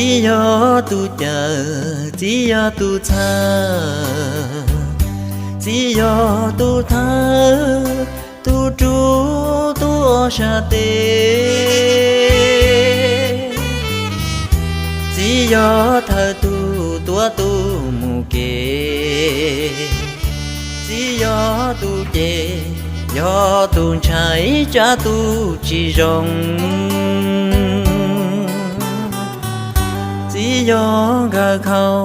Txiv yog tus cawm, txiv yog tus txhawb, txiv yog tus thawb, tus rub, tus ua sab tes. Txiv yog thawj tus tuav tus mus kev, txiv yog tus cem, yog tus ntshai, tsa tus tsis zoo. Txiv yog nkawm khau,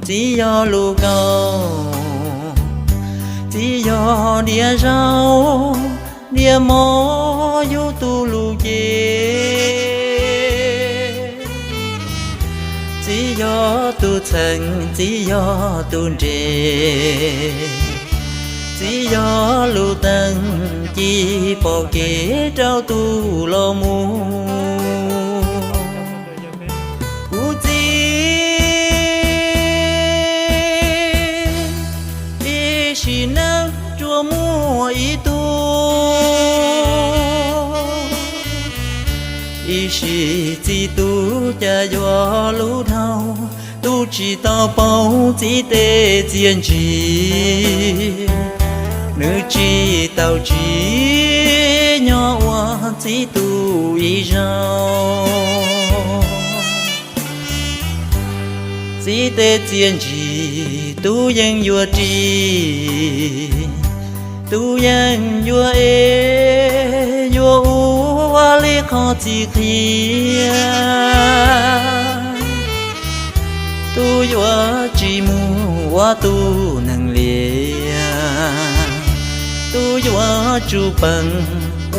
txiv yog lus kaus, txiv yog diav zaub, diav mov, yus tus lus cem. Txiv yog tus txheem, txiv yog tus nres, txiv yog lub teeb ci pom kev rau tus los mus. Kuv txiv, ib sim neej tsuas muaj ib tug, ib sim txiv tus cas yuav lub dhau, tus tsis tau paub txiv tes txiaj ntsig, nws tsis tau tsim nyog ua txiv tus ib zaug. Txiv tes txiaj ntsig tus yeej yuav ris, tus yeej yuav ev, yuav ua li qhov txiv qhia. Tus yuav tsis mus ua tus neeg liam, tus yuav tsum peem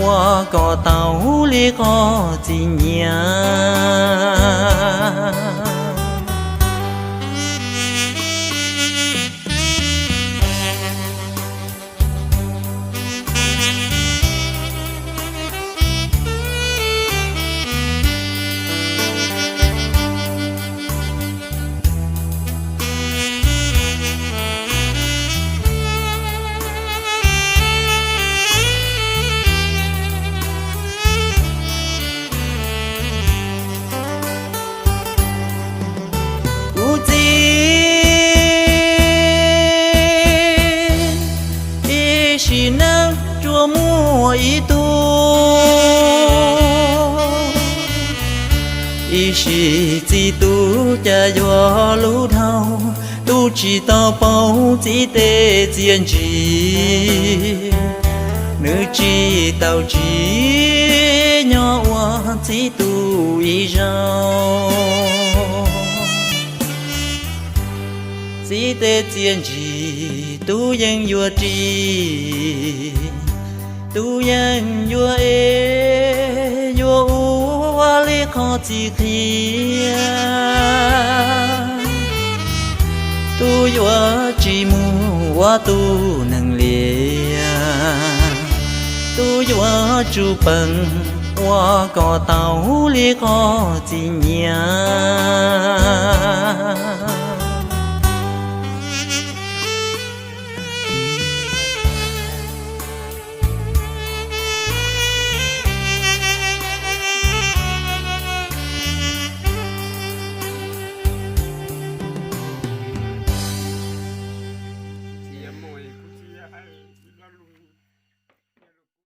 ua kom tau li qhov txiv nyiam. Kuv txiv, ib sim neej tsuas muaj ib tug, ib sim txiv tus cas yuav lub dhau, tus tsis tau paub txiv tes txiaj ntsig, nws tsis tau tsim nyog ua txiv tus ib zaug. Txiv tes txiaj ntsig tus yeej yuav ris, tus yeej yuav ev, yuav ua li qhov txiv qhia. Tus yuav tsis mus ua tus neeg liam, tus yuav tsum peem ua kom tau li qhov txiv nyiam.